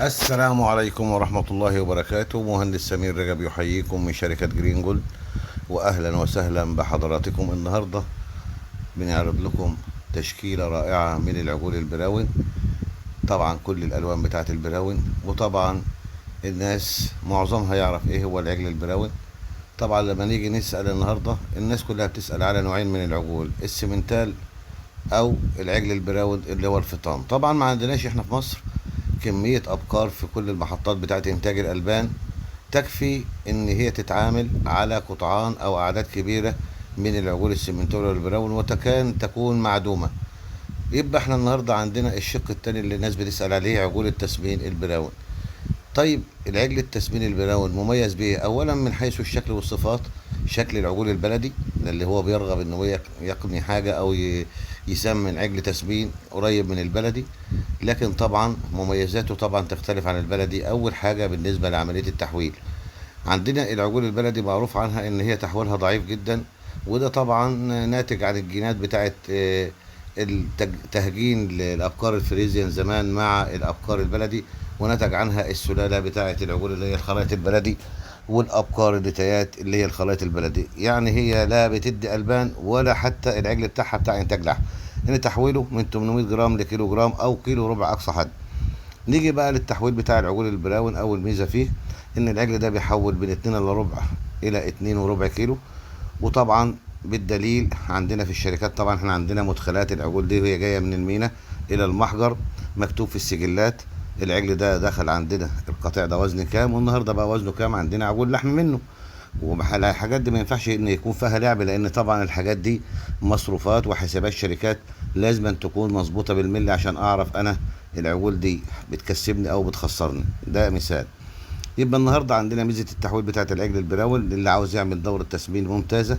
السلام عليكم ورحمة الله وبركاته. مهندس سمير رجب يحييكم من شركة جرين جولد، وأهلا وسهلا بحضراتكم. النهاردة بنعرض لكم تشكيلة رائعة من العجول ال brown، طبعا كل الألوان بتاعت ال brown، وطبعا الناس معظمها يعرف ايه هو العجل ال brown. طبعا لما نيجي نسأل النهاردة الناس كلها بتسأل على نوعين من العجول، السمنتال او العجل ال brown اللي هو الفطام. طبعا ما عندناش احنا في مصر كمية أبقار في كل المحطات بتاعت إنتاج الألبان تكفي إن هي تتعامل على قطعان أو أعداد كبيرة من العجول السمنتال وال brown، وتكاد تكون معدومة. يبقى احنا النهاردة عندنا الشق التاني اللي الناس بتسأل عليه، عجول التسمين ال brown. طيب العجل التسمين ال brown مميز بايه؟ اولا من حيث الشكل والصفات، شكل العجول البلدي اللي هو بيرغب ان هو يقني حاجة او يسمن عجل تسمين قريب من البلدي، لكن طبعا مميزاته طبعا تختلف عن البلدي. اول حاجة بالنسبة لعملية التحويل، عندنا العجول البلدي معروف عنها ان هي تحويلها ضعيف جدا، وده طبعا ناتج عن الجينات بتاعت تهجين للابقار الفريزيان زمان مع الابقار البلدي، ونتج عنها السلالة بتاعه العجول اللي هي الخلايط البلدي والابقار النتايات اللي هي الخلايط البلدي. يعني هي لا بتدي البان ولا حتى العجل بتاعها بتاع انتاج لحم، ان تحويله من 800 جرام لكيلو جرام او كيلو ربع اقصى حد. نيجي بقى للتحويل بتاع العجول ال brown. اول ميزة فيه ان العجل ده بيحول من اتنين الا ربع الى اتنين وربع كيلو، وطبعا بالدليل عندنا في الشركات، طبعا احنا عندنا مدخلات العجول دي وهي جاية من المينا الى المحجر، مكتوب في السجلات العجل ده دخل عندنا القطيع ده وزن كام، والنهارده بقى وزنه كام، عندنا عجول لحم منه. والحاجات دي ما ينفعش ان يكون فيها لعب، لان طبعا الحاجات دي مصروفات وحسابات شركات لازم أن تكون مظبوطة بالملي عشان اعرف انا العجول دي بتكسبني او بتخسرني. ده مثال. يبقى النهارده عندنا ميزة التحويل بتاعت العجل ال brown للي عاوز يعمل دوره تسمين ممتازة.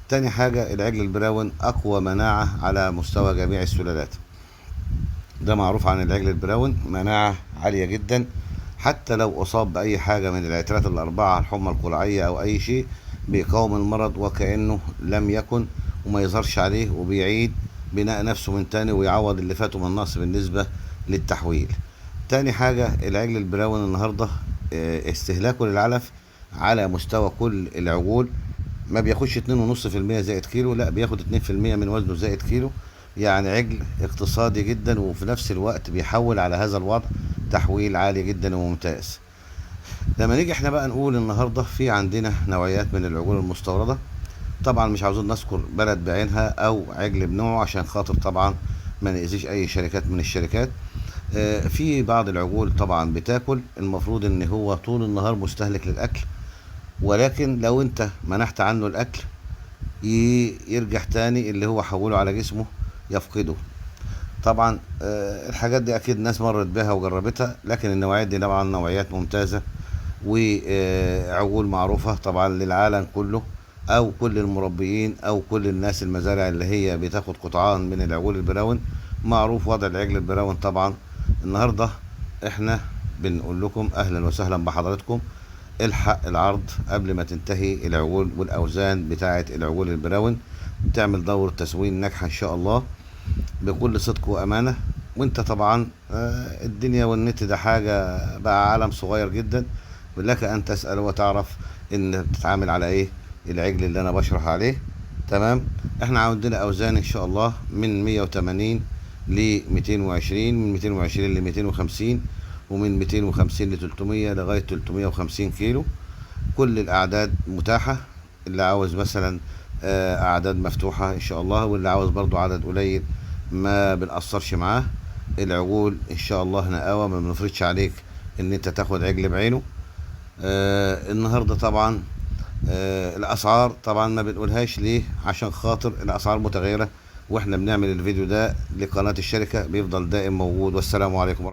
تاني حاجة العجل ال brown اقوى مناعة على مستوى جميع السلالات، ده معروف عن العجل ال brown، مناعة عالية جدا، حتى لو اصاب باي حاجة من العترات الاربعة، الحمى القلعيه او اي شيء، بيقاوم المرض وكانه لم يكن وما يظهرش عليه، وبيعيد بناء نفسه من تاني ويعوض اللي فاته من نقص بالنسبة للتحويل. تاني حاجة العجل ال brown النهارده، استهلاكه للعلف على مستوى كل العجول ما بياخدش اتنين ونص في المية زائد كيلو، لا بياخد اتنين في المية من وزنه زائد كيلو، يعني عجل اقتصادي جدا، وفي نفس الوقت بيحول على هذا الوضع تحويل عالي جدا وممتاز. لما نيجي احنا بقى نقول النهارده في عندنا نوعيات من العجول المستورده، طبعا مش عاوزين نذكر بلد بعينها او عجل بنوعه عشان خاطر طبعا ما نأذيش اي شركات من الشركات. في بعض العجول طبعا بتاكل، المفروض ان هو طول النهار مستهلك للاكل، ولكن لو انت منحت عنه الاكل يرجع تاني اللي هو حوله على جسمه يفقده. طبعا، الحاجات دي اكيد ناس مرت بها وجربتها، لكن النوعيات دي طبعا نوعيات ممتازة وعجول معروفة طبعا للعالم كله، او كل المربيين او كل الناس المزارع اللي هي بتاخد قطعان من العجول ال brown، معروف وضع العجل ال brown. طبعا النهارده احنا بنقول لكم اهلا وسهلا بحضراتكم، الحق العرض قبل ما تنتهي العجول والاوزان بتاعه العجول ال brown، تعمل دورة تسوين ناجحة ان شاء الله بكل صدق وامانة. وانت طبعا، الدنيا والنت ده حاجة بقى عالم صغير جدا، ولك ان تسأل وتعرف ان بتتعامل على ايه العجل اللي انا بشرح عليه. تمام، احنا عندنا اوزان ان شاء الله من 180 ل 220، من 220 ل 250، ومن 250 ل 300 لغاية 350 كيلو. كل الأعداد متاحة، اللي عاوز مثلا، أعداد مفتوحة إن شاء الله، واللي عاوز برضو عدد قليل ما بنقصرش معاه. العجول إن شاء الله نقاوة، ما بنفرضش عليك إن أنت تاخد عجل بعينه. النهاردة طبعا، الأسعار طبعا ما بنقولهاش ليه، عشان خاطر الأسعار متغيرة، واحنا بنعمل الفيديو ده لقناة الشركة، بيفضل دائم موجود. والسلام عليكم ورحمة الله.